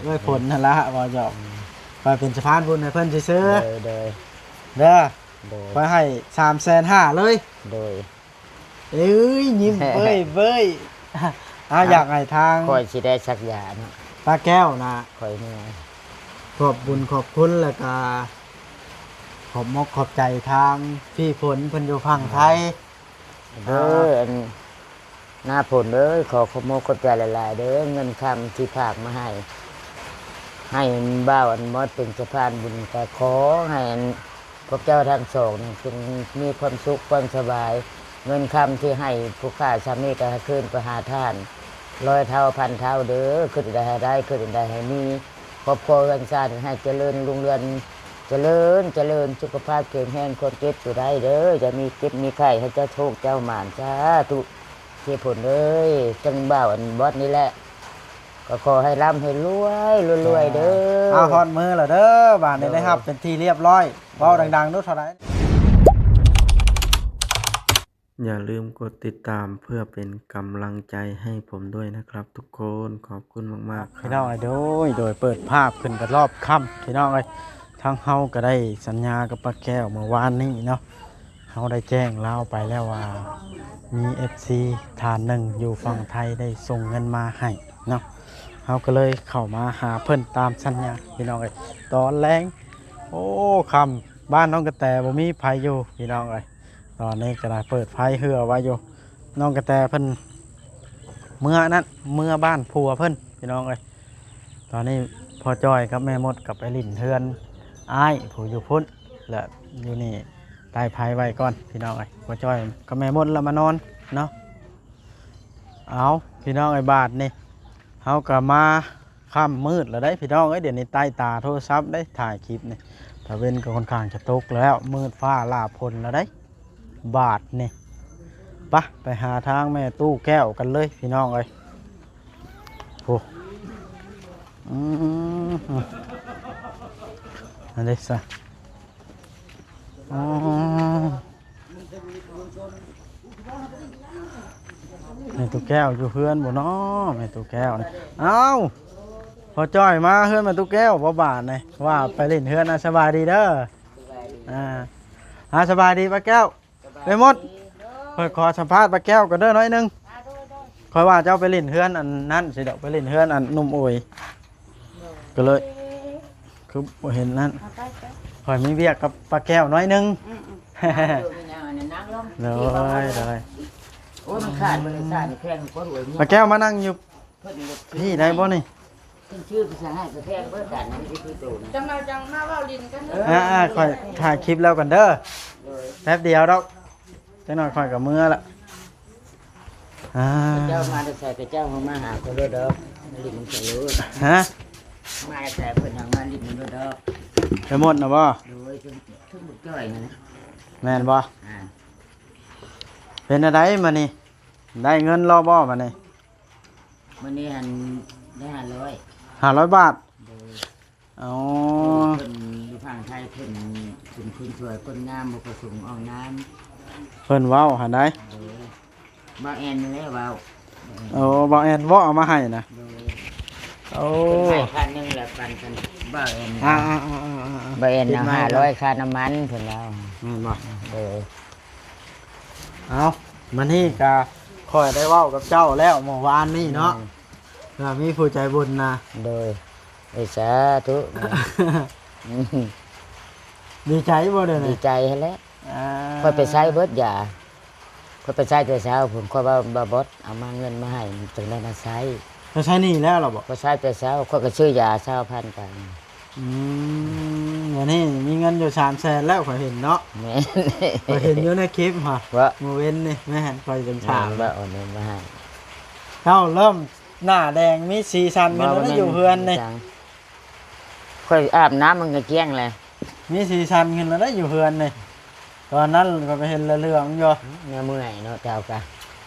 ເອື້ອຍຝົນຫັ້ນລະ ເວົ້າຫຍອກ ຂ້ອຍເປັນສະພານບຸນໃຫ້ເພິ່ນຊື່ໆ ໂດຍ ໂດຍ ເດີ ໂດຍ ຂ້ອຍໃຫ້ສາມແສນຫ້າເລີຍ ໂດຍ ເອີຍ ຍິ້ມເບີຍໆ ເອົາ ຢາກໃຫ້ທາງ ຂ້ອຍຊິໄດ້ສັກຢາເນາະ ປ້າແກ້ວນະ ຂ້ອຍເມື່ອຍ ຂອບບຸນຂອບຄຸນ ແລ້ວກະຂອບມົກຂອບໃຈທາງພີ່ຝົນ ເພິ່ນຢູ່ຝັ່ງໄທ ເດີ ອັນ ນ້າຝົນເອີຍ ຂໍຂອບມົກຂອບໃຈຫຼາຍໆເດີ ເງິນຄຳທີ່ຝາກມາໃຫ້ ໃຫ້ບ່າວອັນມອດເປັນສະພານບຸນ ກໍຂໍໃຫ້ອັນ ພວກເຈົ້າທັງສອງນີ້ ຈົ່ງມີຄວາມສຸກຄວາມສະບາຍ ເງິນຄຳທີ່ໃຫ້ຜູ້ຂ້າຊ່ຳນີ້ ກໍໃຫ້ຄືນໄປຫາທ່ານຮ້ອຍເທົ່າພັນເທົ່າເດີ ຄິດອັນໃດໃຫ້ໄດ້ ຄິດອັນໃດໃຫ້ມີ ຄອບຄົວເຮືອນຊານໃຫ້ຈະເລີນຮຸ່ງເຮືອງ ຈະເລີນ ຈະເລີນ ສຸຂະພາບແຂງແຮງ ຄວາມເຈັບບໍ່ໄດ້ເດີ ຢ່າມີເຈັບມີໄຂ້ ໃຫ້ເຈົ້າໂຊກເຈົ້າໝານ ສາທຸ ເຈພົນເອີຍ ທັງບ່າວອັນບອດນີ້ແຫຼະ ກໍຂໍໃຫ້ລ່ຳໃຫ້ລວຍ ລວຍໆເດີ ເອົາ ຮອດມື້ແລ້ວເດີ ບາດນີ້ ໂດຍ ໄດ້ຮັບເປັນທີ່ລຽບຮ້ອຍ ເວົ້າດັງໆດູ ເທົ່າໃດ? ຢ່າລືມກົດຕິດຕາມເພື່ອເປັນກຳລັງໃຈໃຫ້ຜົມດ້ວຍນະຄັບທຸກຄົນ ຂອບຄຸນມາກໆ ພີ່ນ້ອງເອີຍ ໂດຍ ໂດຍ ເປີດພາບຂຶ້ນກັນຮອບຄ່ຳ ພີ່ນ້ອງເອີຍ ທາງເຮົາກໍໄດ້ສັນຍາກັບປ້າແກ້ວເມື່ອວານນີ້ເນາະ ເຮົາໄດ້ແຈ້ງລາວໄປແລ້ວວ່າ ມີເອັຟຊີທ່ານໜຶ່ງຢູ່ຝັ່ງໄທໄດ້ສົ່ງເງິນມາໃຫ້ເນາະ ເຮົາກໍເລີຍເຂົ້າມາຫາເພິ່ນຕາມສັນຍາ ພີ່ນ້ອງເອີຍ ຕອນແລງ ໂອ້ ຄ່ຳ ບ້ານນ້ອງກະແຕບໍ່ມີໃຜຢູ່ ພີ່ນ້ອງເອີຍ ຕອນນີ້ກໍໄດ້ເປີດໄຟເຮືອໄວ້ຢູ່ ນ້ອງກະແຕເພິ່ນເມືອນັ້ນ ເມືອບ້ານຜົວເພິ່ນ ພີ່ນ້ອງເອີຍ ຕອນນີ້ພໍ່ຈ້ອຍກັບແມ່ມົດກໍໄປຫຼິ້ນເຮືອນອ້າຍຜູ້ຢູ່ພຸ້ນ ແລະ ຢູ່ນີ້ໄຕ້ໄຟໄວ້ກ່ອນ ພີ່ນ້ອງເອີຍ ພໍ່ຈ້ອຍກັບແມ່ມົດລະມານອນເນາະ ເອົາ ພີ່ນ້ອງເອີຍ ບາດນີ້ເຮົາກໍມາ ຄ່ຳມືດແລ້ວເດ້ພີ່ນ້ອງເອີຍ ດຽວນີ້ໃຕ້ຕາໂທລະສັບເດ້ ຖ່າຍຄລິບນີ້ ຕາເວັນກໍຄ່ອນຂ້າງຈະຕົກແລ້ວ ມືດຟ້າຫຼ້າຝົນແລ້ວເດ້ ບາດນີ້ ປະ ໄປຫາທາງແມ່ຕູ້ແກ້ວກັນເລີຍພີ່ນ້ອງເອີຍ ໂອ້ ອືມ ອັນນີ້ຊະ ອໍ ແມ່ຕູ້ແກ້ວຢູ່ເຮືອນບໍ່ນໍ ແມ່ຕູ້ແກ້ວນີ້ ເອົ້າ ພໍ່ຈ້ອຍມາເຮືອນແມ່ຕູ້ແກ້ວບໍ່ບາດນີ້ ວ່າໄປຫຼິ້ນເຮືອນ ອາ ສະບາຍດີເດີ ອາ ອາ ສະບາຍດີປ້າແກ້ວ ໄປໝົດ ຂ້ອຍຂໍສຳພາດປ້າແກ້ວກ່ອນເດີໜ້ອຍໜຶ່ງ ຂ້ອຍວ່າເຈົ້າໄປຫຼິ້ນເຮືອນອັນນັ້ນຊິດອກ ໄປຫຼິ້ນເຮືອນອັນໜຸ່ມໂອຍ ກໍເລີຍ ຄືບໍ່ເຫັນນັ້ນ ເອົາໄປ ໄປ ຂ້ອຍມີວຽກກັບປ້າແກ້ວໜ້ອຍໜຶ່ງ ອືມໆ ເອົາຢູ່ ມີແນວອັນນັ້ນນັ່ງລົງ ໂດຍ ໂດຍ ໂອ້ຍ ມັນຂາດບໍ່ໄດ້ ສານແຂງກໍລວຍ ປ້າແກ້ວມານັ່ງຢູ່ ເພິ່ນນີ້ ພີ່ໄດ້ບໍ່ນີ້ ເພິ່ນຊື່ພາສາໃຫ້ກໍແພງເບີກັນ ມັນຄືໂຕນະ ຈັ່ງໃດຈັ່ງມາເວົ້າຫຼິ້ນກັນ ເອີ ອ່າໆ ຂ້ອຍຖ່າຍຄລິບແລ້ວກັນເດີ ໂດຍ ແປັບດຽວດອກ ຈັກໜ້ອຍຂ້ອຍກໍເມືອລະ ອ່າ ເຈົ້າມາແຕ່ໃສ ເຈົ້າມາຫາຂ້ອຍໂລດດອກ ມາຫຼິ້ນນຳຂ້ອຍໂລດ ຮະ ມາແຕ່ໃສ ເພິ່ນຫາມາຫຼິ້ນນຳໂລດດອກ ໄປໝົດນະບໍ່ ໂດຍ ເຖິງ ເຖິງບັກຈ້ອຍຫັ້ນນະ ແມ່ນບໍ່ ອ່າ ເປັນແນວໃດມື້ນີ້ ໄດ້ເງິນແລ້ວບໍ່ມື້ນີ້ ມື້ນີ້ຫັ້ນໄດ້ຫ້າຮ້ອຍ ຫ້າຮ້ອຍບາດ ໂດຍ ອໍ ເພິ່ນຢູ່ຝັ່ງໄທ ເພິ່ນເປັນຄົນຊ່ວຍຄົນງາມ ບໍ່ປະສົງອອກນາມ ເພິ່ນເວົ້າຫັ້ນໃດ ໂດຍ ບ່າວແອນນີ້ແຫຼະເວົ້າ ໂອ້ ບ່າວແອນເວົ້າເອົາມາໃຫ້ນະ ໂດຍ ໂອ້ ເພິ່ນໃຫ້ພັນໜຶ່ງແລ້ວປັນກັນ ບ່າວແອນ ອ່າໆໆໆໆ ບ່າວແອນເອົາຫ້າຮ້ອຍຄ່ານ້ຳມັນ ເພິ່ນເວົ້າ ແມ່ນບໍ່ ໂດຍ ເອົາ ມື້ນີ້ກະຂ້ອຍໄດ້ເວົ້າກັບເຈົ້າແລ້ວເມື່ອວານນີ້ເນາະ ອືມ ວ່າມີຜູ້ໃຈບຸນນະ ໂດຍ ເອີ ສາທຸ ດີໃຈບໍ່ເດ ດີໃຈຫັ້ນແຫຼະ ອ່າ ຂ້ອຍໄປໃຊ້ເບິດຢາ ຂ້ອຍໄປໃຊ້ແຕ່ເຊົ້າພຸ້ນ ຂ້ອຍວ່າ ບ່າວບອດເອົາມາເງິນມາໃຫ້ ຈຶ່ງໄດ້ມາໃຊ້ ເຈົ້າໃຊ້ໜີ້ແລ້ວລະບໍ່ ຂ້ອຍໃຊ້ແຕ່ເຊົ້າ ຂ້ອຍກໍຊື້ຢາຊາວພັນໄປ ອືມ ມື້ນີ້ມີເງິນຢູ່ສາມແສນແລ້ວ ຂ້ອຍເຫັນເນາະ ແມ່ນ ຂ້ອຍເຫັນຢູ່ໃນຄລິບຫັ້ນ ວ່າ ມື້ເວັນນີ້ ແມ່ນ ຂ້ອຍຈຶ່ງຖາມ ແມ່ນ ວ່າເອົາເງິນມາໃຫ້ ເຈົ້າເລີ່ມໜ້າແດງມີສີສັນຂຶ້ນແລ້ວ ບໍ່ແມ່ນ ຢູ່ເຮືອນນີ້ ຈັ່ງ ຂ້ອຍອາບນ້ຳມັນກໍກ້ຽງແຫຼະ ມີສີສັນຂຶ້ນແລ້ວໄດ໋ຢູ່ເຮືອນນີ້ ຕອນນັ້ນຂ້ອຍກໍເຫັນເຫຼືອງໆຢູ່ ແນວເມື່ອຍເນາະເຈົ້າກະ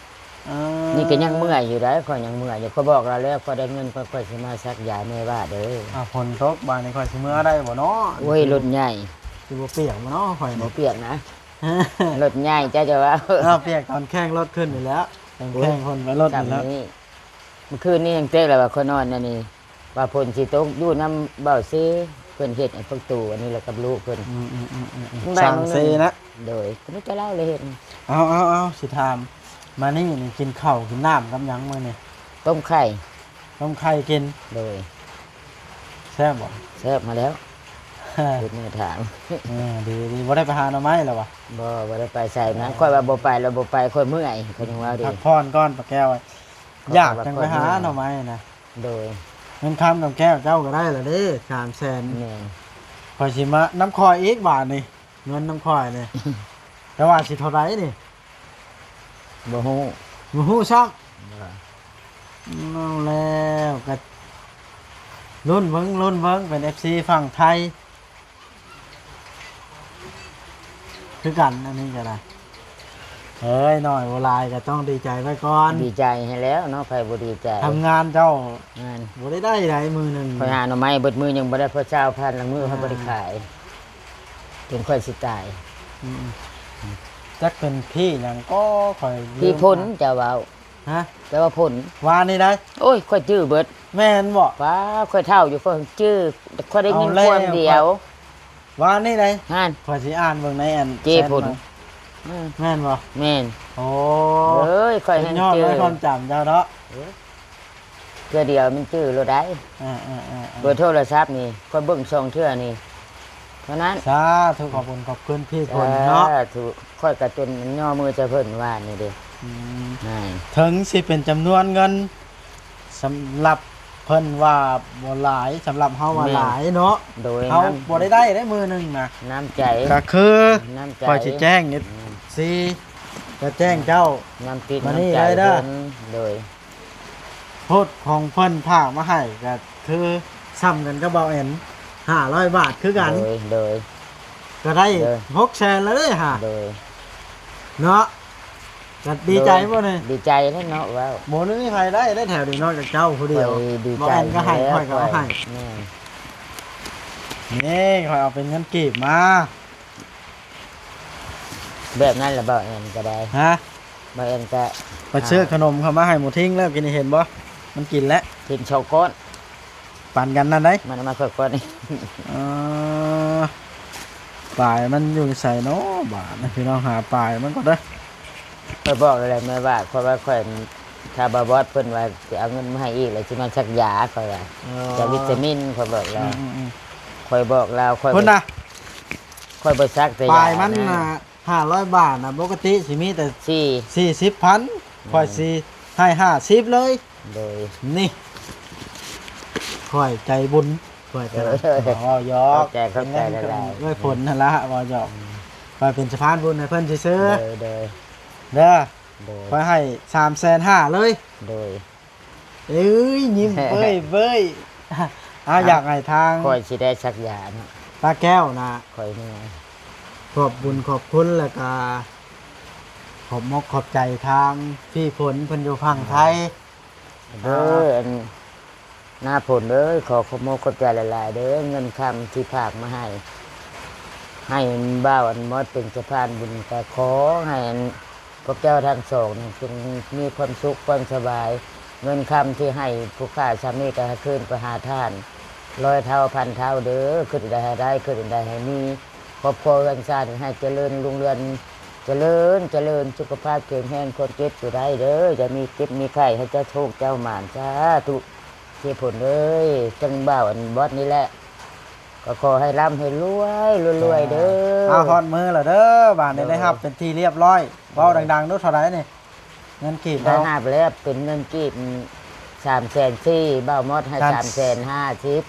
ເອີ ນີ້ກໍຍັງເມື່ອຍຢູ່ໄດ໋ ຂ້ອຍຍັງເມື່ອຍຢູ່ ຂ້ອຍບອກລາວແລ້ວ ຂ້ອຍໄດ້ເງິນ ຂ້ອຍ ຂ້ອຍຊິມາສັກຢາແມ່ວ່າເດີ ອ່າ ຝົນຕົກບາດນີ້ຂ້ອຍຊິເມືອໄດ້ບໍ່ເນາະ ໂອ້ຍ ລົດໃຫຍ່ ຊິບໍ່ປຽກບໍ່ເນາະຂ້ອຍນີ້ ບໍ່ປຽກນະ ລົດໃຫຍ່ເຈົ້າຈະວ່າ ເອີ ປຽກຕອນແຂ່ງລົດຂຶ້ນນີ້ແຫຼະ ຕອນແຂ່ງຄົນໄປລົດນີ້ແຫຼະ ໂອ້ຍ ຊ່ຳນີ້ ມື້ຄືນນີ້ຍັງເຕັກແລ້ວວ່າຂ້ອຍນອນອັນນີ້ ວ່າຝົນຊິຕົກ ຢູ່ນຳເບົາເຊ ເພິ່ນເຮັດໃຫ້ປະຕູອັນນີ້ແຫຼະກັບລູກເພິ່ນ. ອືມໆໆໆ ມັນໄດ້ ສ້າງເຊນະ. ໂດຍ ກໍມີແຕ່ລາວເລີຍເຮັດ. ເອົາໆໆ ຊິຖາມ ມານີ້ນີ້ກິນເຂົ້າກິນນ້ຳກັບຫຍັງມື້ນີ້? ຕົ້ມໄຂ່. ຕົ້ມໄຂ່ກິນ. ໂດຍ. ແຊບບໍ່? ແຊບມາແລ້ວ. ເຮັດແມ່ຖາມ. ເອີ ດີໆ. ບໍ່ໄດ້ໄປຫາໜໍ່ໄມ້ລະຫວາ? ບໍ່ ບໍ່ໄດ້ໄປໃສນະ. ຂ້ອຍວ່າບໍ່ໄປລະບໍ່ໄປ ຂ້ອຍເມື່ອຍ ຂ້ອຍຍັງວ່າເດ. ພັກຜ່ອນກ່ອນ ປ້າແກ້ວ. ຢາກຈັ່ງໄປຫາໜໍ່ໄມ້ນະ. ໂດຍ. ເງິນຄຳນຳແກ້ວເຈົ້າກໍໄດ້ລະເດ້ ສາມແສນ. ແມ່ນ. ຂ້ອຍຊິມານຳຂ້ອຍອີກບາດນີ້ ເງິນນຳຂ້ອຍນີ້. ແຕ່ວ່າຊິເທົ່າໃດນີ້? ບໍ່ຮູ້. ບໍ່ຮູ້ຊ້ຳ. ບໍ່. ເອົາແລ້ວ ກໍລຸ້ນເບິ່ງ ລຸ້ນເບິ່ງ ເປັນເອັຟຊີຝັ່ງໄທ ຄືກັນ ອັນນີ້ກໍໄດ້. ເອີຍ ໜ້ອຍບໍ່ຫຼາຍກໍຕ້ອງດີໃຈໄວ້ກ່ອນ. ດີໃຈໃຫ້ແລ້ວເນາະ ໃຜບໍ່ດີໃຈ. ທຳງານເຈົ້າ ແມ່ນ ບໍ່ໄດ້ໄດ້ໃດມື້ໜຶ່ງ. ຂ້ອຍຫາໜໍ່ໄມ້ເບິດມື້ຍັງບໍ່ໄດ້ພໍຊາວພັນ ລາງມື້ຂ້ອຍບໍ່ໄດ້ຂາຍ ຈົນຂ້ອຍຊິຕາຍ. ອືມ ຈັກເປັນຜີຫຍັງກໍຂ້ອຍ ຜີພົນ ເຈົ້າເວົ້າ. ຮະ? ແຕ່ວ່າຜົນ ວານນີ້ໃດ? ໂອ້ຍ ຂ້ອຍຈື່ເບິດ. ແມ່ນບໍ່? ປ້າ ຂ້ອຍເຖົ້າຢູ່ ຂ້ອຍຈື່ ຂ້ອຍໄດ້ຍິນຄວາມດຽວ. ວານນີ້ໃດ? ຫັ້ນ ຂ້ອຍຊິອ່ານເບິ່ງໃນອັນ ເຈ້ຜົນ. ແມ່ນບໍ່? ແມ່ນ. ໂອ້ ເອີຍ ຂ້ອຍແຮ່ງຈື່ ຄວາມຈຳເຈົ້າເນາະ. ເທື່ອດຽວມັນຈື່ໂລດໄດ໋. ເບີໂທລະສັບນີ້ ຂ້ອຍເບິ່ງສອງເທື່ອນີ້ເທົ່ານັ້ນ. ສາທຸ ຂອບຄຸນ ຂອບຄຸນພີ່ພົນເນາະ. ສາທຸ. ຂ້ອຍກໍຈົນຍໍມືໃສ່ເພິ່ນວານນີ້ເດ້. ອືມ ເຖິງຊິເປັນຈຳນວນເງິນ ສຳລັບເພິ່ນວ່າບໍ່ຫຼາຍ ສຳລັບເຮົາວ່າຫຼາຍເນາະ. ໂດຍ ເຮົາບໍ່ໄດ້ໄດ້ເດ້ມື້ໜຶ່ງນະ. ນ້ຳໃຈ ກໍຄືຂ້ອຍຊິແຈ້ງເອັຟຊີ ຈະແຈ້ງເຈົ້າ ນ້ຳຈິດນ້ຳໃຈເພິ່ນ. ໂດຍ. ໂພດຂອງເພິ່ນຝາກມາໃຫ້ກໍຄືສ່ຳກັນກັບເບົາແອນ ຫ້າຮ້ອຍບາດຄືກັນ. ໂດຍ ໂດຍ. ກໍໄດ້ຫົກແສນແລ້ວເດ້ຫາ. ໂດຍ. ເນາະ ກໍດີໃຈບໍ່ນີ້? ດີໃຈແລ້ວເນາະ. ເວົ້າ ບໍ່ມີໃຜໄດ້ເດ້ແຖວນີ້ນອກຈາກເຈົ້າຜູ້ດຽວ. ເບົາແອນກໍໃຫ້ ຂ້ອຍກໍເອົາໃຫ້. ແມ່ນ. ນີ້ຂ້ອຍເອົາເປັນເງິນກີບມາ. ແບບນັ້ນລະ ເບົາແອນກໍໄດ້. ຮະ? ເບົາແອນກໍໄປຊື້ ອ່າ ຂະໜົມເຂົ້າມາໃຫ້ໝູທິງແລ້ວ ກິນນີ້ເຫັນບໍ່? ມັນກິນແລ້ວ ກິນສອງກ້ອນ. ປັນກັນນັ້ນໄດ໋ ມັນເອົາມາຂ້ອຍກ່ອນ. ເອີ ປາຍມັນຢູ່ໃສເນາະບາດນີ້ ພີ່ນ້ອງ ຫາປາຍມັນກ່ອນເດີ. ຂ້ອຍບອກແລ້ວແມ່ວ່າ ຂ້ອຍວ່າຂ້ອຍ ຖ້າບ່າວບອດເພິ່ນວ່າຊິເອົາເງິນມາໃຫ້ອີກ ແລ້ວຊິມາສັກຢາ ຂ້ອຍວ່າ. ອໍ ຢາວິຕາມິນ ຂ້ອຍບອກລາວ. ອືມໆໆ ຂ້ອຍບອກລາວ ຂ້ອຍ ພຸ້ນນະ ຂ້ອຍບໍ່ສັກແຕ່ຢາ ປາຍມັນນະ ຫ້າຮ້ອຍບາດນະ ປົກກະຕິຊິມີແຕ່ສີ່ ສີ່ສິບພັນ. ແມ່ນ. ຂ້ອຍຊິໃຫ້ຫ້າສິບເລີຍ. ໂດຍ. ນີ້ ຂ້ອຍໃຈບຸນ ຂ້ອຍກໍ ເອີ ເວົ້າຫຍອກ. ຂອບໃຈ ຂອບໃຈຫຼາຍໆ ເອື້ອຍຝົນຫັ້ນລະ ເວົ້າຫຍອກ. ອືມ ຂ້ອຍເປັນສະພານບຸນໃຫ້ເພິ່ນຊື່ໆ. ໂດຍ ໂດຍ. ເດີ ໂດຍ. ຂ້ອຍໃຫ້ສາມແສນຫ້າເລີຍ. ໂດຍ. ເອີຍ ຍິ້ມເບີຍໆ. ອ່າ ຢາກໃຫ້ທາງ ຂ້ອຍຊິໄດ້ສັກຢາເນາະ ປ້າແກ້ວນະ ຂ້ອຍເມື່ອຍ. ຂອບບຸນຂອບຄຸນ ແລ້ວກະຂອບມົກຂອບໃຈທາງພີ່ຝົນ ເພິ່ນຢູ່ຝັ່ງໄທ. ເດີ ອ່າ ອັນ ນ້າຝົນເອີຍ ຂໍຂອບມົກຂອບໃຈຫຼາຍໆເດີ ເງິນຄຳທີ່ຝາກມາໃຫ້ ໃຫ້ບ່າວອັນມອດເປັນສະພານບຸນ ກະຂໍໃຫ້ອັນ ພວກເຈົ້າທັງສອງນີ້ຈົ່ງມີຄວາມສຸກຄວາມສະບາຍ, ເງິນຄຳທີ່ໃຫ້ຜູ້ຂ້າຊ່ຳນີ້ກໍໃຫ້ຄືນໄປຫາທ່ານຮ້ອຍເທົ່າພັນເທົ່າເດີ, ຄິດອັນໃດໃຫ້ໄດ້, ຄິດອັນໃດໃຫ້ມີ, ຄອບຄົວເຮືອນຊານໃຫ້ຈະເລີນຮຸ່ງເຮືອງ, ຈະເລີນ, ຈະເລີນ, ສຸຂະພາບເຂັ້ມແຮງ, ຄວາມເຈັບບໍ່ໄດ້ເດີ, ຢ່າມີເຈັບມີໄຂ້, ໃຫ້ເຈົ້າໂຊກເຈົ້າໝານ, ສາທຸ. ເຈພົນເອີຍ, ຈັ່ງບ່າວອັນບອດນີ້ແຫຼະ, ກໍຂໍໃຫ້ລ່ຳໃຫ້ລວຍ, ລວຍໆເດີ. ເອົາ ຮອດມື້ແລ້ວເດີ, ບາດນີ້ໄດ້ຮັບເປັນທີ່ລຽບຮ້ອຍ. ໂດຍ. ເວົ້າດັງໆດູ, ເທົ່າໃດນີ້? ເງິນກີບ ໄດ້ ເຮົາ ຮັບແລ້ວເປັນເງິນກີບສາມແສນສີ່, ບ່າວມອດໃຫ້ສາມແສນຫ້າສິບ.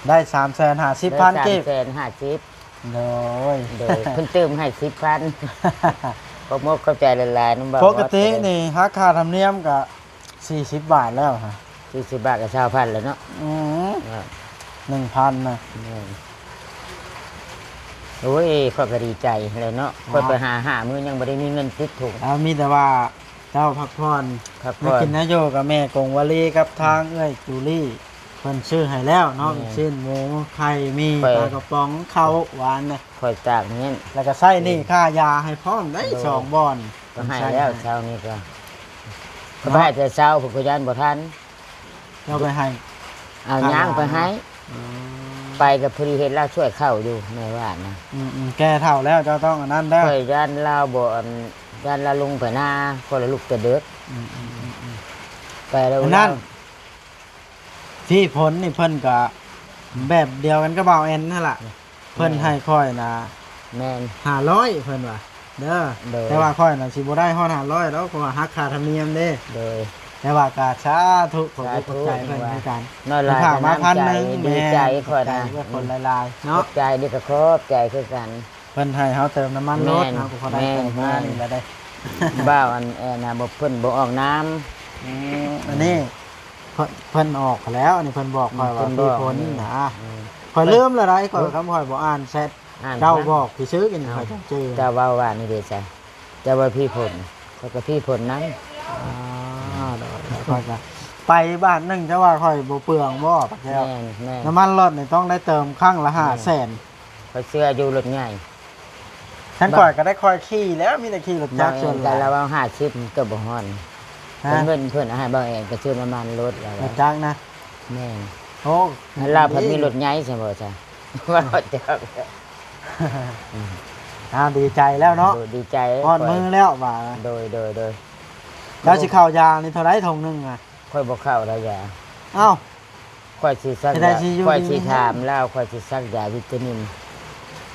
ໄດ້ສາມແສນຫ້າສິບພັນກີບ. ສາມແສນຫ້າສິບ. ໂດຍ. ໂດຍ. ເພິ່ນຕື່ມໃຫ້ສິບພັນ. ຂອບມົກຂອບໃຈຫຼາຍໆນຳບ່າວມອດ. ປົກກະຕິນີ້ຫັກຄ່າທຳນຽມກໍ ສີ່ສິບບາດແລ້ວຫະ. ສີ່ສິບບາດກໍຊາວພັນແລ້ວເນາະ. ອືມ ເອີ ໜຶ່ງພັນນະ. ແມ່ນ. ໂອ້ຍ ຂ້ອຍກໍດີໃຈແລ້ວເນາະ. ອໍ. ຂ້ອຍໄປຫາຫ້າມື້ຍັງບໍ່ໄດ້ມີເງິນຕິດຖົງ. ເອົາ ມີແຕ່ວ່າເຈົ້າພັກຜ່ອນ, ພັກຜ່ອນ ແນວກິນແນວຢູ່ກໍແມ່ກົງວາລີກັບທາງເອື້ອຍຈູລີ ເພິ່ນຊື້ໃຫ້ແລ້ວເນາະ. ແມ່ນ. ຊີ້ນໝູ, ໄຂ່, ໝີ່, ປາກະປ໋ອງ, ເຂົ້າຫວານນະ. ຂ້ອຍຕາກແມ່ນ ແລ້ວກໍໃຊ້ໜີ້ຄ່າຢາໃຫ້ພ້ອມໄດ໋. ໂດຍ. ສອງບ່ອນ ກໍໃຫ້ແລ້ວ ເຊົ້ານີ້ກໍ ກໍໄປໃຫ້ແຕ່ເຊົ້າ ເພິ່ນກໍຢ້ານບໍ່ທັນ. ເຈົ້າໄປໃຫ້ ເອົາ ຂ້າ ຍ່າງໄປໃຫ້ ອືມ ໄປກໍພໍດີເຫັນລາວຊ່ວຍເຂົ້າຢູ່ໃນບ້ານນະ ອືມໆ ແກ່ເຖົ້າແລ້ວເຈົ້າຕ້ອງອັນນັ້ນເດີ ຂ້ອຍຢ້ານລາວບໍ່ ອັນ ຢ້ານລາວລົງໄປນາ ຂ້ອຍລະລຸກແຕ່ເດິກ ອືມໆໆໆ ໄປແລ້ວ ອັນນັ້ນ ລາວ ພີ່ຝົນນີ້ເພິ່ນກໍແບບດຽວກັນກັບບ່າວແອນຫັ້ນລະ ເພິ່ນໃຫ້ຂ້ອຍນະ ແມ່ນ ຫ້າຮ້ອຍ ເພິ່ນວ່າເດີ ໂດຍ ແຕ່ວ່າຂ້ອຍນະຊິບໍ່ໄດ້ຮອດຫ້າຮ້ອຍດອກ ເພາະວ່າຫັກຄ່າທຳນຽມເດ້ ໂດຍ ແຕ່ວ່າກໍສາທຸ ຂອບຄຸນຂອບໃຈເພິ່ນຄືກັນ ນ້ອຍຫຼາຍກໍນ້ຳໃຈ ດີໃຈຂ້ອຍນະ ແມ່ນ ຂອບໃຈເພິ່ນຫຼາຍໆເນາະ ຂອບໃຈ ນີ້ກໍຂອບໃຈຄືກັນ ເພິ່ນໃຫ້ເຮົາເຕີມນ້ຳມັນລົດ ແມ່ນ ເຮົາກໍພໍໄດ້ ແມ່ນ ເຕີມມານີ້ລະເດ້ ບ່າວອັນແອນນະ ບໍ່ ເພິ່ນບໍ່ອອກນາມ ອືມ ອັນນີ້ ເພິ່ນ ເພິ່ນອອກແລ້ວ ອັນນີ້ເພິ່ນບອກຂ້ອຍວ່າ ເພິ່ນບອກ ພີ່ຝົນນະ ອືມ ຂ້ອຍລືມແລ້ວໃດ ຂ້ອຍ ໂອ້ຍ ຄຳຂ້ອຍບໍ່ອ່ານແຊັດ ອ່ານ ເຈົ້າບອກຊື່ໆ ອັນນີ້ ເອົ້າ ຂ້ອຍຈຳຈື່ ເຈົ້າເວົ້າວ່ານີ້ເດ້ຊະ ເຈົ້າວ່າພີ່ຝົນ ຂ້ອຍກໍພີ່ຝົນນຳ ອ່າ ໂດຍ ຂ້ອຍກໍໄປບ້ານໜຶ່ງ ເຈົ້າວ່າຂ້ອຍບໍ່ເປືອງບໍ່ ປາແກ້ວ ແມ່ນໆ ນ້ຳມັນລົດນີ້ຕ້ອງໄດ້ເຕີມຄັ້ງລະຫ້າແສນ ແມ່ນ ຂ້ອຍເຊື່ອຢູ່ລົດໃຫຍ່ ທັງຂ້ອຍກໍໄດ້ ຂ້ອຍຂີ່ແລ້ວ ມີແຕ່ຂີ່ລົດຈັກສ່ວນຫຼາຍ ແຕ່ລາວເອົາຫ້າສິບ ເກືອບບໍ່ຮອດ ຮະ ເປັນເງິນເພິ່ນເອົາໃຫ້ບ່າວແອນໄປຊື້ນ້ຳມັນລົດລາວ ລົດຈັກນະ ແມ່ນ ໂອ້ ລາວພັດມີລົດໃຫຍ່ຊັ້ນບໍ່ຊະ ວ່າຈັກ ອືມ ອ້າວ ດີໃຈແລ້ວເນາະ ໂດຍ ດີໃຈ ຮອດມືແລ້ວວ່າ ໂດຍ ໂດຍ ໂດຍ ເຈົ້າຊິເຂົ້າຢານີ້ເທົ່າໃດຖົງໜຶ່ງອະ? ຂ້ອຍບໍ່ເຂົ້າດອກຢາ ເອົ້າ ຂ້ອຍຊິສັກຢາ ຂ້ອຍຊິຖາມລາວ ຂ້ອຍຊິສັກຢາວິຕາມິນ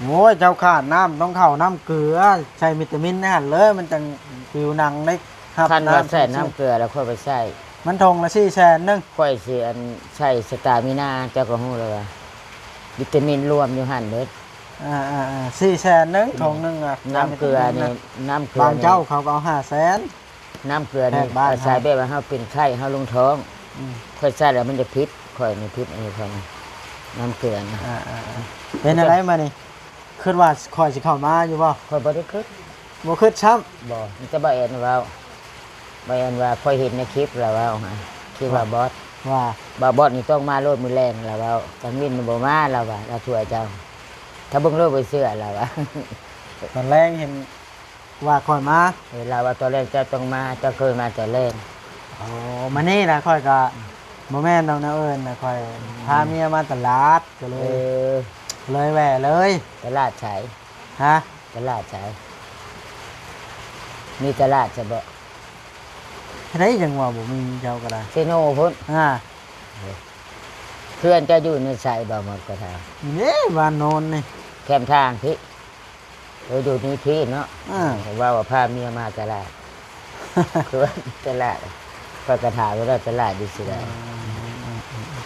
ໂອ້ຍ ເຈົ້າຂາດນ້ຳ ຕ້ອງເຂົ້ານ້ຳເກືອ ໃສ່ວິຕາມິນໃນຫັ້ນເລີຍ ມັນຈັ່ງຜິວໜັງໄດ້ຮັບ ຄັນວ່າໃສ່ນ້ຳເກືອແລ້ວຂ້ອຍໄປໃສ່ ມັນຖົງລະສີ່ແສນໜຶ່ງ ຂ້ອຍຊິອັນໃສ່ສະຕາມິນາ ເຈົ້າກໍຮູ້ແລ້ວວ່າ ວິຕາມິນລວມຢູ່ຫັ້ນເບິດ ອ່າໆໆ ສີ່ແສນໜຶ່ງ ຖົງໜຶ່ງອະ ນ້ຳເກືອນີ້ ນ້ຳເກືອ ບາງເຈົ້າເຂົາກໍເອົາຫ້າແສນ ນ້ຳເກືອນີ້ອາໄສແບບວ່າເຮົາເປັນໄຂ້ ເຮົາລົງທ້ອງ ອືມ ຂ້ອຍໃສ່ແລ້ວມັນຈະຜິດ ຂ້ອຍນີ້ຜິດ ອັນນີ້ຂ້ອຍນີ້ ນ້ຳເກືອນີ້ ອ່າໆໆ ເປັນຈັ່ງໃດມື້ນີ້ ຄິດວ່າຂ້ອຍຊິເຂົ້າມາຢູ່ບໍ່? ຂ້ອຍບໍ່ໄດ້ຄິດ ບໍ່ຄິດຊ້ຳ ບໍ່ ມີແຕ່ບ່າວແອນເວົ້າ ບ່າວແອນວ່າຂ້ອຍເຫັນໃນຄລິບລາວເວົ້າ ຄລິບບ່າວບອດ ວ່າ ບ່າວບອດນີ້ຕ້ອງມາໂລດມື້ແລງລາວເວົ້າ ກາງເວັນນີ້ບໍ່ມາລາວວ່າ ລາວຊ່ວຍເຈົ້າ ຖ້າເບິ່ງໂລດບໍ່ເຊື່ອລາວວ່າ ຕອນແລງເຫັນ ວ່າຂ້ອຍມາ ເອີ ລາວວ່າຕອນແລງເຈົ້າຕ້ອງມາ ເຈົ້າເຄີຍມາຕອນແລງ ໂອ້ ມື້ນີ້ນະຂ້ອຍກໍ ບໍ່ແມ່ນດອກ ແນວອື່ນນະ ຂ້ອຍ ອືມ ພາເມຍມາຕະຫຼາດ ກໍເລີຍ ເອີ ເລີຍແວ່ເລີຍ ຕະຫຼາດໃສ? ຮະ? ຕະຫຼາດໃສ? ມີຕະຫຼາດໃສບໍ່? ໃດຈັ່ງວ່າບໍ່ມີ ເຈົ້າກໍໄດ້ ເຊໂນພຸ້ນ ອ່າ ເພື່ອນເຈົ້າຢູ່ໃນໃສ ບ່າວມອດກໍຖາມ ນີ້ເດ້ ບ້ານໂນນນີ້ ແຄມທາງພີ້ ເອີ ຢູ່ນີ້ພີ້ເນາະ ອ່າ ເວົ້າວ່າພາເມຍມາຕະຫຼາດ ຄືວ່າຕະຫຼາດ ຂ້ອຍກໍຖາມວ່າຕະຫຼາດຢູ່ຊິໃດ ອ່າ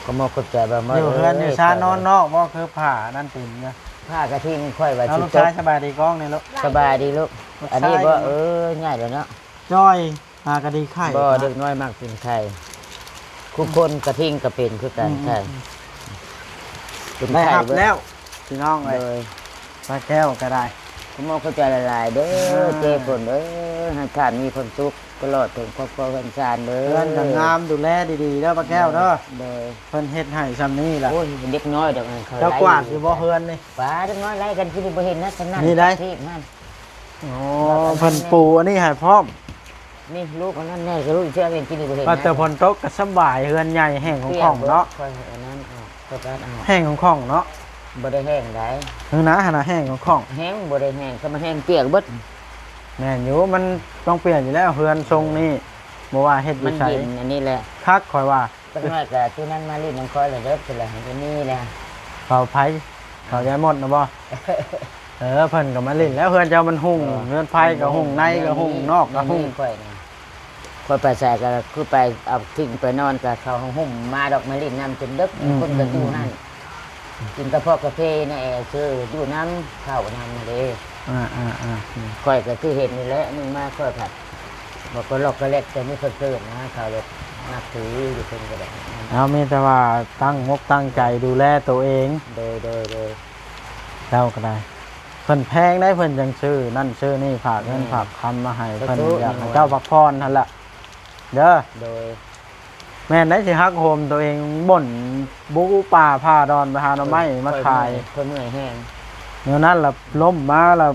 ຂອບມຸກຂອບໃຈບ່າວມອດ ຢູ່ເຮືອນຢູ່ຊານນອນນອກບໍ່ ຄືຜ້ານັ້ນເຕັມຢູ່ ຜ້າກະທິງຂ້ອຍວ່າ ເອົາ ຊິ ລູກຊາຍ ຕົກ ສະບາຍດີກ້ອງແດ່ລູກ ສະບາຍດີລູກ ລູກຊາຍ ອັນນີ້ບໍ່ ເອີ ໃຫຍ່ແລ້ວເນາະ ຈ້ອຍ ອ່າ ກະດີໄຂ່ ບໍ່ ເດັກນ້ອຍມັກກິນໄຂ່ ທຸກຄົນກະທິງກະເປັນຄືກັນ ອືມ ໄຂ່ ອືມ ເປັນໄຂ່ ໄດ້ຮັບແລ້ວ ພີ່ນ້ອງເອີຍ ໂດຍ ປ້າແກ້ວກໍໄດ້ ຂອບມຸກຂອບໃຈຫຼາຍໆເດີ ອ່າ ເຈ້ຝົນເອີຍ ໃຫ້ທ່ານມີຄວາມສຸກຕະຫຼອດເຖິງຄອບຄົວເຮືອນຊານເດີ ເຮືອນກໍງາມ ດູແລດີໆເດີ ປ້າແກ້ວເດີ ໂດຍ ເພິ່ນເຮັດໃຫ້ຊ່ຳນີ້ລະ ໂອ້ຍ ເດັກນ້ອຍດອກ ເຂົາ ເຈົ້າກວາດຢູ່ບໍ່ເຮືອນນີ້ ປ້າ ເດັກນ້ອຍໄລ່ກັນ ຄືບໍ່ເຫັນນະ ສະນັ້ນ ນີ້ໄດ໋ ທີ່ນັ້ນ ໂອ້ ເພິ່ນປູອັນນີ້ໃຫ້ພ້ອມ ນີ້ລູກອັນນັ້ນແນ່ ກໍລູກເຊື່ອເຫັນກິນນີ້ບໍ່ເຫັນ ວ່າແຕ່ຝົນຕົກກໍສະບາຍ ເຮືອນໃຫຍ່ແຫ້ງຂອງຂອງເນາະ ຂ້ອຍອັນນັ້ນອອກ ຂ້ອຍກໍເອົາ ແຫ້ງຂອງຂອງເນາະ ບໍ່ໄດ້ແຫ້ງໃດ ເອີນະ ຫັ້ນນະ ແຫ້ງຂອງຂອງ ແຫ້ງ ບໍ່ໄດ້ແຫ້ງ ຄັນມັນແຫ້ງປຽກເບິດ ແມ່ນຢູ່ ມັນຕ້ອງປຽກຢູ່ແລ້ວ ເຮືອນຊົງນີ້ ບໍ່ວ່າເຮັດຢູ່ໃສ ມັນເຢັນອັນນີ້ແຫຼະ ຄັກ ຂ້ອຍວ່າ ຈັກໜ້ອຍກໍຈຸນັ້ນມາຫຼິ້ນນຳຂ້ອຍລະເດີ ເພິ່ນລະໃຫ້ມີແລ້ວ ເຂົາໃຜ ເຂົາຍາຍມົດນະບໍ່? ເອີ ເພິ່ນກໍມາຫຼິ້ນແລ້ວ ເຮືອນເຈົ້າມັນຮຸ່ງ ເອີ ເຮືອນໃຜກໍຮຸ່ງ ໃນກໍຮຸ່ງ ນອກກໍຮຸ່ງ ຂ້ອຍນີ້ ຂ້ອຍໄປໃສກໍຄືໄປເອົາຖິ້ມໄປນອນ ກໍເຂົາຫຸ້ມມາດອກ ມາຫຼິ້ນນຳຈົນເດິກ ອືມ ຄົນກໍຢູ່ຫັ້ນ ອືມ ກິນກະເພາະກາເຟໃນແອຊື່ ຢູ່ນຳ ເຂົ້ານຳເດ້ ອ່າໆໆ ຂ້ອຍກໍຄືເຫັນນີ້ແຫຼະ ໜຶ່ງມາຂ້ອຍພັດ ບໍ່ກໍລັອກກະແລັກ ແຕ່ມີຄົນເກີດນະ ເຂົາເລີຍນັບຖືຢູ່ເພິ່ນກໍໄດ້ ເຮົາມີແຕ່ວ່າຕັ້ງມົກຕັ້ງໃຈດູແລໂຕເອງ ໂດຍໆໆ ເຈົ້າກໍໄດ້ ເພິ່ນແພງໄດ໋ ເພິ່ນຈັ່ງຊື້ນັ້ນຊື້ນີ້ ຝາກເງິນ ແມ່ນ ຝາກຄຳມາໃຫ້ ສາທຸ ເພິ່ນຢາກໃຫ້ເຈົ້າພັກຜ່ອນຫັ້ນລະເດີ ໂດຍ ແມ່ນໄດ໋ ຊິຫັກໂຫມໂຕເອງ ບ່ອນບຸປ່າຜ່າດອນໄປຫາໜໍ່ໄມ້ມາຂາຍ ຂ້ອຍເມື່ອຍ ຂ້ອຍເມື່ອຍແຮງ ແນວນັ້ນລະລົ້ມມາລະ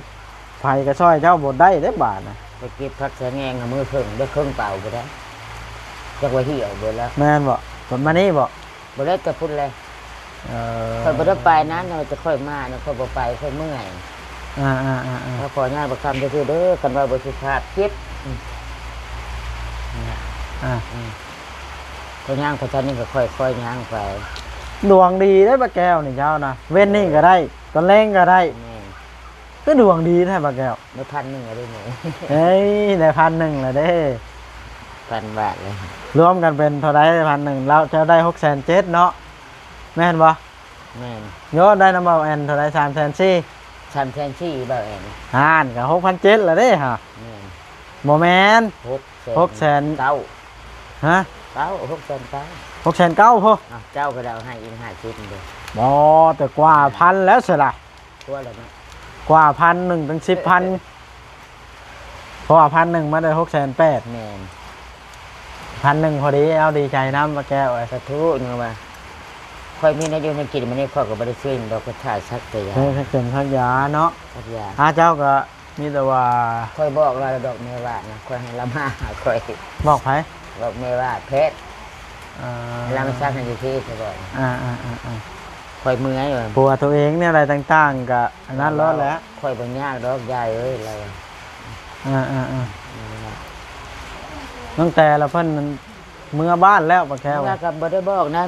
ໃຜກໍຊ່ອຍເຈົ້າບໍ່ໄດ້ເດ້ບາດນະ ໄປເກັບຜັກສະແງງ ເອົາມືເຄິ່ງ ໄດ້ເຄິ່ງເປົາບໍ່ໄດ້ ຈັກວ່າຫ່ຽວເບິດແລ້ວ ແມ່ນບໍ່? ມານີ້ບໍ່? ບໍ່ໄດ້ແຕ່ພຸ້ນແຫຼະ. ເອີ ຂ້ອຍບໍ່ໄດ້ໄປນະ, ແຕ່ຂ້ອຍມານະ ຂ້ອຍບໍ່ໄປ, ຂ້ອຍເມື່ອຍ. ອ່າໆໆໆ ຂ້ອຍຂໍຍາດບັກຄຳຊື່ໆເດີ, ຄັນວ່າບໍ່ສຸພາບເຈັບ. ອືມ ອ່າ ອືມ ຂ້ອຍຍ່າງໄປທາງນີ້ກໍຄ່ອຍໆຍ່າງໄປ. ດວງດີເດ້ປ້າແກ້ວນີ້ເຈົ້ານະ, ເວັນນີ້ກໍໄດ້ ຕອນແລງກໍໄດ້. ແມ່ນ. ຄືດວງດີແທ້ປ້າແກ້ວ. ໄດ້ພັນໜຶ່ງແລ້ວເດ້ນີ້. ເອີຍ ໄດ້ພັນໜຶ່ງແລ້ວເດ້. ພັນບາດເລີຍ. ລວມກັນເປັນເທົ່າໃດພັນໜຶ່ງ? ລາວເຈົ້າໄດ້ຫົກແສນເຈັດເນາະ, ແມ່ນບໍ່? ແມ່ນ. ໂຍ ໄດ້ນຳເບົາແອນເທົ່າໃດ? ສາມແສນສີ່. ສາມແສນສີ່ເບົາແອນ. ຫັ້ນ ກໍຫົກພັນເຈັດແລ້ວເດ້ຫະ. ແມ່ນ. ບໍ່ແມ່ນ ຫົກແສນ ຫົກແສນເກົ້າ. ຮະ? ເກົ້າ ຫົກແສນເກົ້າ. ຫົກແສນເກົ້າພຸ້ນ. ອ້າວ ເຈົ້າກໍໄດ້ເອົາໃຫ້ອີກຫ້າສິບເດ້. ບໍ່ ແຕ່ກວ່າພັນແລ້ວຊິລະ. ກວ່າແລ້ວເນາະ. ກວ່າພັນໜຶ່ງເປັນສິບພັນ. ເອີ ເພາະວ່າພັນໜຶ່ງມາໄດ້ຫົກແສນແປດ. ແມ່ນ. ພັນໜຶ່ງພໍດີ. ເອົາ ດີໃຈນຳປ້າແກ້ວເອີຍ. ສາທຸ. ຍັງວ່າຂ້ອຍມີແນວຢູ່ແນວກິນ ມື້ນີ້ຂ້ອຍກໍບໍ່ໄດ້ຊື້ດອກ ຂ້ອຍຖ້າສັກແຕ່ຢາ. ເອີ ສັກເຂັມສັກຢາເນາະ. ສັກຢາ. ອາ ເຈົ້າກໍມີແຕ່ວ່າ ຂ້ອຍບອກລາວແລ້ວດອກ ແມ່ວ່ານະ, ຂ້ອຍໃຫ້ລາວມາຫາຂ້ອຍ. ບອກໃຜ? ບອກແມ່ວ່າແພດ. ເອີ ລາວມາສັກໃຫ້ຢູ່ພີ້ ຂ້ອຍບອກ. ອ່າໆໆໆ ຂ້ອຍເມື່ອຍວ່າ ຜົວຕົວເອງແນວໃດຕ່າງໆ ກໍອັນນັ້ນໂລດແຫຼະ. ຂ້ອຍບໍ່ຍາກດອກ ຍາຍເອີຍ ລາວວ່າ. ອ່າໆໆ ອືມ ຕັ້ງແຕ່ລະເພິ່ນເມືອບ້ານແລ້ວ ປ້າແກ້ວ ເມືອກໍບໍ່ໄດ້ບອກນະ.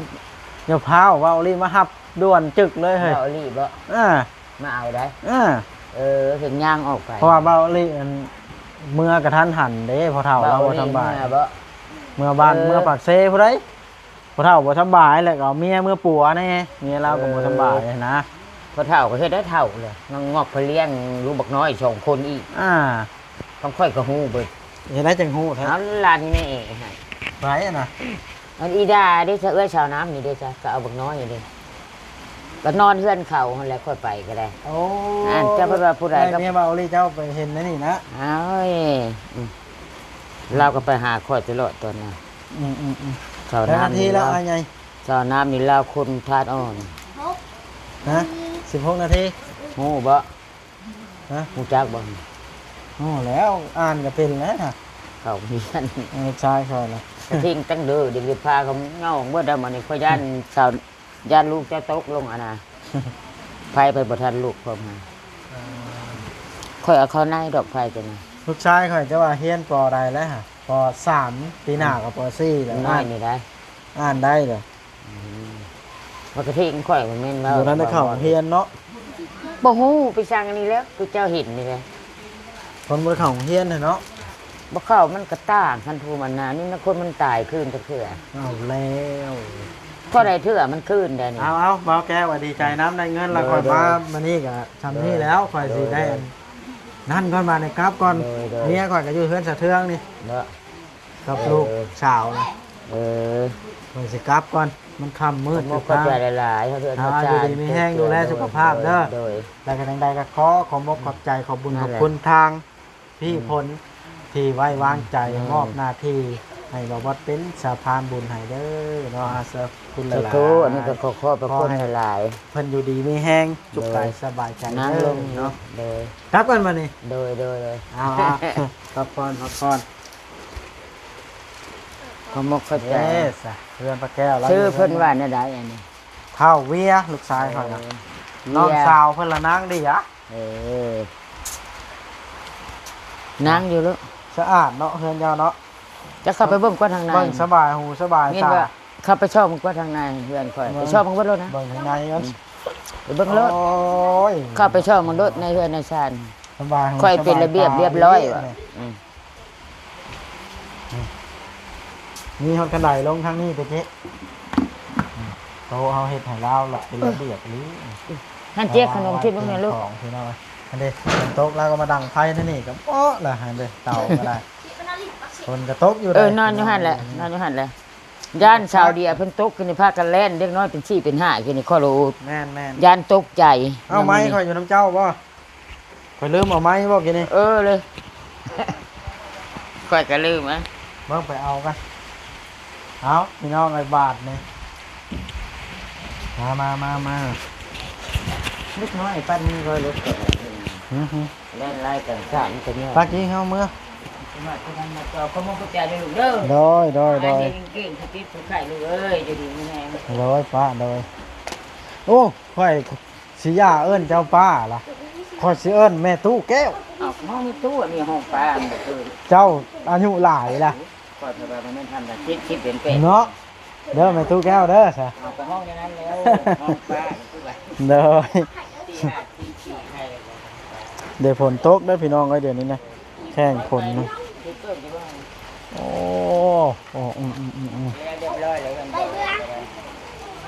ຢ່າພ້າວ ເວົ້າອີ່ຫຼີ ມາຮັບດ່ວນຈຶກເລີຍເຮີ້ຍ. ເວົ້າອີ່ຫຼີບໍ? ເອີ ມາເອົາໄດ໋. ເອີ ເອີ ເຫັນຍ່າງອອກໄປ ເພາະວ່າເວົ້າອີ່ຫຼີ ອັນ ເມືອກະທັນຫັນເດ້ ພໍ່ເຖົ້າລາວບໍ່ສະບາຍ. ເວົ້າອີ່ຫຼີ ເມືອບໍ? ເມືອບ້ານ ເອີ ເມືອປາກເຊພຸ້ນໃດ໋. ພໍ່ເຖົ້າບໍ່ສະບາຍ ແລ້ວກໍເອົາເມຍເມືອປົວແນ່ ເມຍລາວກໍບໍ່ສະບາຍ ເອີ ຫັ້ນນະ. ພໍ່ເຖົ້າກໍເຮັດໄດ້ເຖົ້າເລີຍ ງອກພະລ້ຽງລູກບັກນ້ອຍສອງຄົນອີກ. ອ່າ ຂອງຂ້ອຍກໍຮູ້ເບິດ. ເຮັດໄດ້ຈັ່ງຮູ້ແທ້? ເອົາ ຫຼານແມ່ໃຫ້. ໃຜຫັ້ນນະ? ອັນອີດາເດ້ ສະເອື້ອຍສາວນ້ຳນີ້ເດ້ ສະ ກໍເອົາບັກນ້ອຍນີ້ເດ້ ກໍນອນເຮືອນເຂົາຫັ້ນແຫຼະ ຂ້ອຍໄປກໍໄດ້. ໂອ້ ອັນເຈົ້າເພິ່ນວ່າຜູ້ໃດກໍ ເມຍເວົ້າອີ່ຫຼີ ເຈົ້າໄປເຫັນໃນນີ້ນະ. ເອົ້ຍ ອືມ ລາວກໍໄປຫາຂ້ອຍຕະຫຼອດຕອນນັ້ນ. ອືມໆໆ ສາວນ້ຳນີ້ລາວ ສາວນ້ຳນີ້ລາວຄົນທາດອ່ອນ. ຮະ? ສິບຫົກນາທີ? ຮູ້ບໍ່? ຮະ? ຮູ້ຈັກບໍ່? ຮູ້ແລ້ວ ອ່ານກໍເປັນແລ້ວ. ເຂົາຮຽນ ເອີ ລູກຊາຍຂ້ອຍນະ ກະທິງຕັ້ງເດີ ເດັກພາເຂົາຍ່ອງເບິດແລ້ວ. ມື້ນີ້ຂ້ອຍຢ້ານສາວ ຢ້ານລູກເຈົ້າຕົກລົງຫັ້ນນະ. ໄຟໄປບໍ່ທັນລຸກພ້ອມຫັ້ນ. ເອີ ຂ້ອຍເອົາເຂົ້າໃນດອກໄຟຕົວນັ້ນ. ລູກຊາຍຂ້ອຍຈະວ່າຮຽນ ປໍ ໃດແລ້ວຫະ? ປໍ ສາມ ປີໜ້າກໍ ປໍ ສີ່ ແລ້ວ. ນ້ອຍນີ້ໄດ໋ ອ່ານໄດ້ເລີຍ. ອືມ ປະກະຕິຂ້ອຍບໍ່ແມ່ນວ່າ ບໍ່ທັນໄດ້ເຂົ້າໂຮງຮຽນເນາະ. ບໍ່ຮູ້ໄປສັ່ງອັນນີ້ແລ້ວ ຄືເຈົ້າເຫັນນີ້ແຫຼະ. ຄົນບໍ່ໄດ້ເຂົ້າໂຮງຮຽນເນາະ. ບໍ່ເຂົ້າມັນກະຕ່າງ ຄັນຜູ້ມັນນານີ້ນະ ຄົນມັນຕາຍຄືນຈັກເທື່ອ. ເອົາແລ້ວ ພໍໄດ້ເທື່ອມັນຄືນໄດ້ນີ້. ເອົາໆ ເວົ້າແກ້ວວ່າດີໃຈນຳ ໄດ້ເງິນແລ້ວ. ໂດຍ ຂ້ອຍມາ ໂດຍ ມື້ນີ້ກະຊ່ຳນີ້ແລ້ວ. ໂດຍ ຂ້ອຍຊິໄດ້ ໂດຍ ອັນນັ້ນກ່ອນ ບາດນີ້ກັບກ່ອນ. ໂດຍ ໂດຍ ເມຍຂ້ອຍກະຢູ່ເຮືອນສະເທືອງນີ້ ເນາະ. ກັບ ເອີ ລູກສາວນະ. ເອີ ຂ້ອຍຊິກັບກ່ອນ ມັນຄ່ຳມືດ. ຂອບໃຈຫຼາຍໆ ເຮົາເດີນທາງ ຢູ່ດີມີແຮງ ດູແລສຸຂະພາບເດີ. ໂດຍ ແລ້ວກໍຈັ່ງໃດກໍຂໍຂອບອົກຂອບໃຈ ຂອບບຸນຂອບຄຸນທາງພີ່ ອືມ ພົນ ທີ່ໄວ້ວາງໃຈ ອືມ ມອບໜ້າທີ່ໃຫ້ບ່າວບອດເປັນສະພານບຸນໃຫ້ເດີເນາະ. ອາ ສາທຸຫຼາຍໆ. ອັນນີ້ກໍຂໍຂອບພະຄຸນຫຼາຍໆ ເພິ່ນຢູ່ດີມີແຮງ ສຸກກາຍສະບາຍໃຈເດີເນາະ. ໂດຍ ກັບກັນບາດນີ້. ໂດຍໆໆ ເອົາໆ ພັກຜ່ອນ ພັກຜ່ອນ. ຂອບອົກຂອບໃຈ. ເອີ ສະ ເຮືອນປ້າແກ້ວລາວ ຊື່ເພິ່ນວ່າແນວໃດອັນນີ້? ທ້າວເວຍ ລູກຊາຍຂ້ອຍນະ. ເອີ ນ້ອງສາວເພິ່ນລະນາງເດຍ. ເອີ ນາງຢູ່ເລີຍ. ສະອາດເນາະ ເຮືອນເຈົ້າເນາະ. ຈະເຂົ້າໄປເບິ່ງກ່ອນທາງໃນ ເບິ່ງສະບາຍຫູສະບາຍຕາ. ເຂົ້າໄປຊ່ອງເບິ່ງກ່ອນທາງໃນເຮືອນຂ້ອຍ. ເບິ່ງ ໄປຊ່ອງເບິ່ງເບິ່ງໂລດນະ ເບິ່ງທາງໃນມັນ. ອືມ ໄປເບິ່ງໂລດ. ໂອ້ຍ ເຂົ້າໄປຊ່ອງເບິ່ງໂລດໃນເຮືອນໃນຊານ. ສະບາຍຫູ ຂ້ອຍເປັນລະບຽບ ສະບາຍຕາ ຮຽບຮ້ອຍວ່າ. ອືມ ນີ້ ຮອດຄັນໄດລົງທາງນີ້ເດ້ເຈ. ໂຕະເຮົາເຮັດໃຫ້ລາວລະເປັນລະບຽບອີ່ຫຼີ. ຫັ້ນເຈກຂະໜົມທິດເບິ່ງແດ່ລູກ. ຫັ້ນເດ້ ຝົນຕົກລາວກໍມາດັງໄຟໃນນີ້ກໍເປາະລະ. ຫັ້ນເດ້ ເຕົາກໍໄດ້. ຝົນກໍຕົກຢູ່. ເອີ ນອນຢູ່ຫັ້ນແຫຼະ ນອນຢູ່ຫັ້ນແຫຼະ. ຢ້ານຊາວເດຍເພິ່ນຕົກຂຶ້ນນີ້ ພາກັນແລ່ນ ເດັກນ້ອຍເປັນສີ່ເປັນຫ້າຂຶ້ນນີ້ ຂໍໂລດ. ແມ່ນໆ ຢ້ານຕົກໃຈ. ເອົາ ໄມ້ຂ້ອຍຢູ່ນຳເຈົ້າບໍ່? ຂ້ອຍລືມເອົາໄມ້ບໍ່ກີ້ນີ້. ເອີ ເລີຍ ຂ້ອຍກໍລືມ. ເບິ່ງໄປເອົາກັນ. ເອົາ ພີ່ນ້ອງເອີຍ ບາດນີ້ ມາ ມາ ມາ ມາ. ເດັກນ້ອຍປັ້ນນີ້ກໍລົດກໍ ອື ແລ່ນໄລ່ກັນສາມ ມັນກໍຍາກ. ປາກີ້ເຮົາເມືອ ມາເທົ່ານັ້ນມາຕໍ່ ຂໍມຸກຂອບໃຈເດີລູກເດີ. ໂດຍ ໂດຍ ໂດຍ ເກັ່ງໆ ສະຕິດສະໄຂ່ລູກເອີຍ ຢູ່ດີມີແຮງ. ໂດຍ ປ້າ ໂດຍ. ໂອ້ ຂ້ອຍຊິຢ່າເອີ້ນເຈົ້າປ້າລະ ຂ້ອຍຊິເອີ້ນແມ່ຕູ້ແກ້ວ. ເອົ້າ ຫ້ອງແມ່ຕູ້ ອັນນີ້ຫ້ອງປ້າ ອັນນີ້ຄື ເຈົ້າອາຍຸຫຼາຍລະ. ຂ້ອຍເພິ່ນວ່າມັນແມ່ນທຳນະ ສິບ ສິບເປັນແປດເນາະ. ເດີແມ່ຕູ້ແກ້ວເດີຊະ ເອົາໄປຫ້ອງໃນນັ້ນແລ້ວ ຫ້ອງປ້າຄືວ່າ. ໂດຍ ໄດ້ຝົນຕົກເດີພີ່ນ້ອງເອີຍ ດຽວນີ້ນະ ແຂ່ງຝົນນະ. ໂອ້ ໂອ້ ອືມ ອືມ ອືມ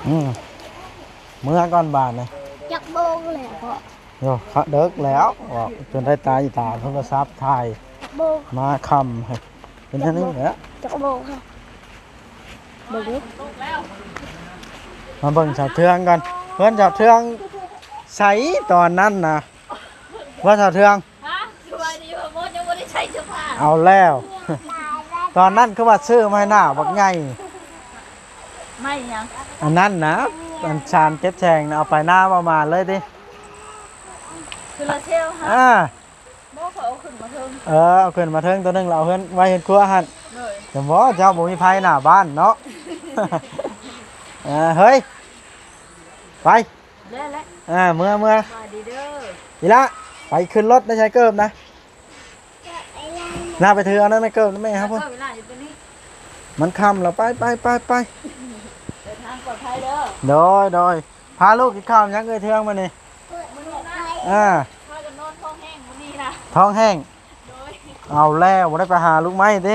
ອືມ ເມືອກ່ອນບາດນີ້. ຈັກໂມງແລ້ວພໍ່? ໂອ້ ເດິກແລ້ວ ຈົນໄດ້ຕາອີຕາໂທລະສັບຖ່າຍ ຈັກໂມງ? ມາຄ່ຳ ເປັນອັນນີ້ແຫຼະ. ຈັກໂມງ? ເບິ່ງດູ ມາເບິ່ງສາວເທືອງກ່ອນ ເຮືອນສາວເທືອງໃສຕອນນັ້ນນະ ວ່າສາວເທືອງ? ຮະ? ສະບາຍດີພໍ່ມົດ ຍັງບໍ່ໄດ້ໃສ່ເສື້ອຜ້າ. ເອົາແລ້ວ ຕອນນັ້ນຄືວ່າຊື້ມາໃຫ້ໜ້າບັກໃຫຍ່. ໄມ້ຫຍັງ? ອັນນັ້ນນະ ອັນສານເກັບແສງນະ ເອົາໄປນາບໍ່ມາເລີຍຕິ? ຄືລາເຊວຫະ? ອ່າ ບໍ່ ຂ້ອຍເອົາຂຶ້ນມາເທິງ. ເອີ ເອົາຂຶ້ນມາເທິງໂຕໜຶ່ງ ແລ້ວເອົາເຮືອນ ໄວ້ເຮືອນຄົວຫັ້ນ. ໂດຍ ແຕ່ບໍ່ ເຈົ້າບໍ່ມີໄຟໜ້າບ້ານເນາະ. ເອີ ເຮີ້ຍ ໄປ ແລ້ວແຫຼະ. ອ່າ ເມືອ ເມືອ ສະບາຍດີເດີ. ອີ່ຫຼ້າ ໄປຂຶ້ນລົດ ໄດ້ໃສ່ເກີບນະ. ນ້າໄປຖືເອົານັ້ນ ເກີບນຳແມ່ເຮົາພຸ້ນ. ເກີບອີ່ຫຼ້າຢູ່ຕົວນີ້ ມັນຄ່ຳແລ້ວ ໄປ ໄປ ໄປ ໄປ. ເດີນທາງປອດໄພເດີ. ໂດຍ ໂດຍ. ພາລູກກິນເຂົ້າຫຍັງເອີຍເທືອງມື້ນີ້? ມື້ນີ້ນະ ອ່າ ພາກັນນອນທ້ອງແຫ້ງມື້ນີ້ນະ. ທ້ອງແຫ້ງ? ໂດຍ. ເອົາແລ້ວ ບໍ່ໄດ້ໄປຫາລູກໄມ້ຕິ? ບໍ່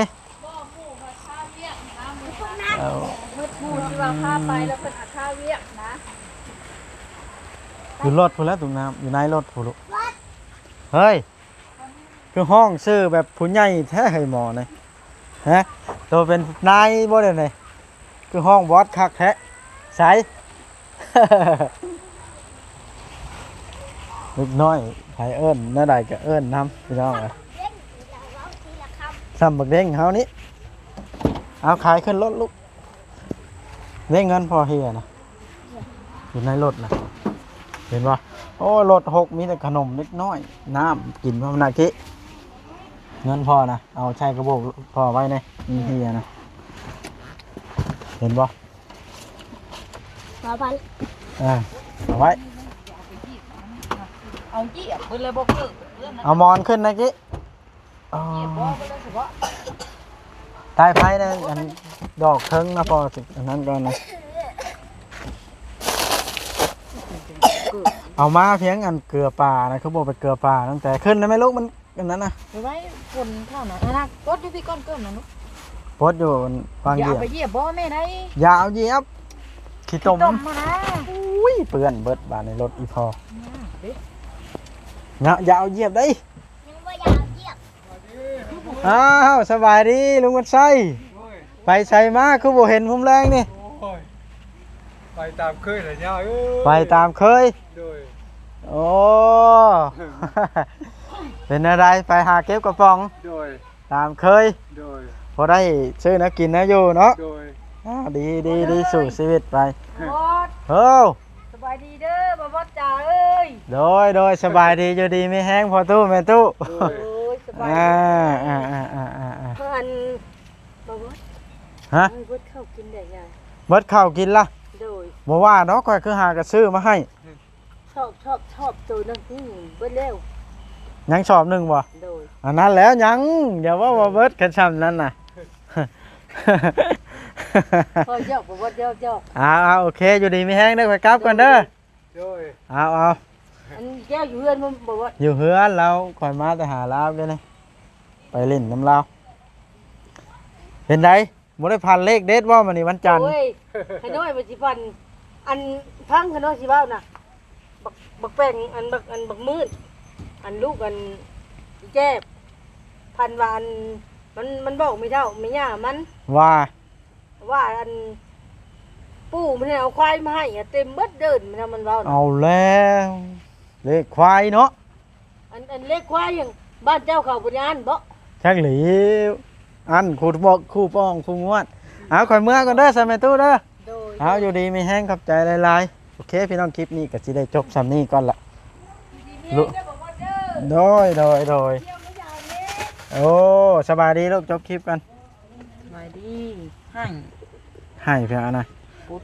ໝູ່ພາຄາວຽກນະ ມື້ນີ້ນະ. ເອົາ ໝົດໝູ່ທີ່ວ່າພາໄປແລ້ວ ເພິ່ນຫາຄາວຽກນະ. ຢູ່ລົດພຸ້ນແຫຼະ ຕຸງນ້ຳ ຢູ່ໃນລົດພຸ້ນລູກ. ເຮີ້ຍ ຄືຮ້ອງຊື່ແບບຜູ້ໃຫຍ່ແທ້ເຮີ້ຍໝໍນີ້ ຮະ? ໂຕເປັນນາຍບໍ່ດຽວນີ້? ຄືຮ້ອງບອດຄັກແທ້. ໃສ? ເດັກນ້ອຍໃຜເອີ້ນແນວໃດກໍເອີ້ນນຳ ພີ່ນ້ອງເອີຍ. ສ່ຳບັກເດ້ງເຮົານີ້. ເອົາ ຂາຍຂຶ້ນລົດລູກ. ເດ້ງເງິນພໍ່ເຮຍນະ ຢູ່ໃນລົດນະ ເຫັນບໍ່? ໂອ້ ລົດຫົກ ມີແຕ່ຂະໜົມເດັກນ້ອຍ ນ້ຳກິນ ພໍ່ນະ ເກະ ເງິນພໍ່ນະ ເອົາໃສ່ກະໂບກພໍ່ໄວ້ແດ່ ມີເຮຍນະ ເຫັນບໍ່? ສອງພັນ ເອີ ເອົາໄວ້ ເອົາຢຽບເບິດເລີຍ ບໍ່ເກີບເລີຍນະ ເອົາໝອນຂຶ້ນນະ ເກະ. ອໍ ຕາຍໄຟໃນອັນດອກເທິງນະ ພໍຊິອັນນັ້ນກ່ອນນະ. ເອົາມາພຽງອັນເກືອປານະ ຄືບໍ່ໄປເກືອປາຕັ້ງແຕ່ຂຶ້ນໄດ້ໄໝລູກ? ມັນອັນນັ້ນນະ ໄວ້ຝົນເຂົ້ານະ. ອັນນັ້ນປົດຢູ່ພີ້ກ້ອນເກີບນະລູກ ປົດຢູ່ວາງຢຽບ. ຢ່າເອົາໄປຢຽບບໍ່ແມ່ໄດ໋. ຢ່າເອົາຢຽບ ຂີ້ຕົມ ຂີ້ຕົມຫັ້ນນະ. ອຸ້ຍ ເປື້ອນເບິດບາດນີ້ລົດອີ່ພໍ່. ຢ່າເອົາຢຽບໄດ໋. ຍັງບໍ່ຢາກຢຽບ. ອ້າວ ສະບາຍດີລຸງວັນໄຊ. ໂອ້ຍ ໄປໃສມາຄືບໍ່ເຫັນຮຸມແລງນີ້? ໂອ້ຍ ໄປຕາມເຄີຍລະຍ່າເອີຍ. ໄປຕາມເຄີຍ. ໂດຍ. ໂອ້ ເປັນແນວໃດ ໄປຫາເກັບກະປ໋ອງ? ໂດຍ. ຕາມເຄີຍ. ໂດຍ. ພໍໄດ້ຊື້ແນວກິນແນວຢູ່ເນາະ. ໂດຍ. ອ່າ ດີ ດີ ດີ ສູ້ຊີວິດໄປ. ໂອ້ ສະບາຍດີເດີ ບໍ່ບອດຈາເອີຍ. ໂດຍ ໂດຍ ສະບາຍດີ ຢູ່ດີມີແຮງພໍ່ຕູ້ແມ່ຕູ້. ໂດຍ ສະບາຍດີ. ອ່າ ອ່າ ອ່າ ເພິ່ນ ບໍ່ບອດ ຮະ? ເບິດເຂົ້າກິນໄດ້ຍາຍ. ເບິດເຂົ້າກິນລະ? ໂດຍ. ບໍ່ວ່າດອກ ຂ້ອຍຄືຫາກະຊື້ມາໃຫ້. ຊອບ ຊອບ ຊອບໂຕນັ້ນ ອືມ ເບິດແລ້ວ. ຍັງຊອບໜຶ່ງບໍ່? ໂດຍ. ອັນນັ້ນແຫຼະ ຍັງ ຢ່າເວົ້າວ່າເບິດ ຄັນຊ່ຳນັ້ນນະ. ພໍຢອກ ບໍ່ບອດ ຢອກ ຢອກ. ອ່າ ໂອເຄ ຢູ່ດີມີແຮງເດີ ຂ້ອຍກັບກ່ອນເດີ. ໂດຍ. ເອົາ ເອົາ ອັນແກ້ວຢູ່ເຮືອນບໍ່ ບໍ່ບອດ? ຢູ່ເຮືອນລາວ ຂ້ອຍມາແຕ່ຫາລາວເດ້ນີ້ ໄປຫຼິ້ນນຳລາວ. ເປັນໃດ ບໍ່ໄດ້ຝັນເລກເດັດບໍ່ມື້ນີ້ວັນຈັນ? ໂອ້ຍ ຂ້ານ້ອຍວ່າຊິຝັນ ອັນ ຟັງຂ້ານ້ອຍຊິເວົ້ານະ ບັກ ບັກແປ້ງ ອັນ ບັກ ອັນ ບັກມືດ ອັນ ລູກ ອັນ ອີແຈ້ບ ຝັນວ່າ ອັນ ມັນ ມັນບອກແມ່ເຖົ້າແມ່ຍ່າມັນວ່າ ວ່າ ອັນ ປູ່ມັນໃຫ້ເອົາຄວາຍມາໃຫ້ ເຕັມເບິດເດີນ ມັນ ມັນເວົ້ານະ. ເອົາແລ້ວ ເລກຄວາຍເນາະ. ອັນ ອັນເລກຄວາຍຫຍັງ ບ້ານເຈົ້າເຂົາບໍ່ໄດ້ອັ້ນບໍ? ຈັກແຫຼ້ວ ອັ້ນຄູ່ບອກຄູ່ປ້ອງຄູ່ງວດ. ເອົາ ຂ້ອຍເມືອກ່ອນເດີ ສາວແມ່ຕູ້ເດີ. ໂດຍ. ເອົາ ຢູ່ດີມີແຮງ ຂອບໃຈຫຼາຍໆ. ໂອເຄ ພີ່ນ້ອງ ຄລິບນີ້ກໍຊິໄດ້ຈົບຊ່ຳນີ້ກ່ອນລະ. ຢູ່ດີມີແຮງເດີ ບໍ່ບອດເດີ. ໂດຍ ໂດຍ ໂດຍ. ທ່ຽວມາຢາມແດ່. ໂອ້ ສະບາຍດີລູກ ຈົບຄລິບກ່ອນ. ສະບາຍດີ. ໃຫ້ ໃຫ້ເພິ່ນນະ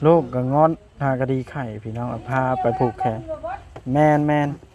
ລູກກໍງອນ ຫາກະດີໄຂ້ພີ່ນ້ອງ ເອົາຜ້າໄປຜູກແຂນ. ແມ່ນໆ.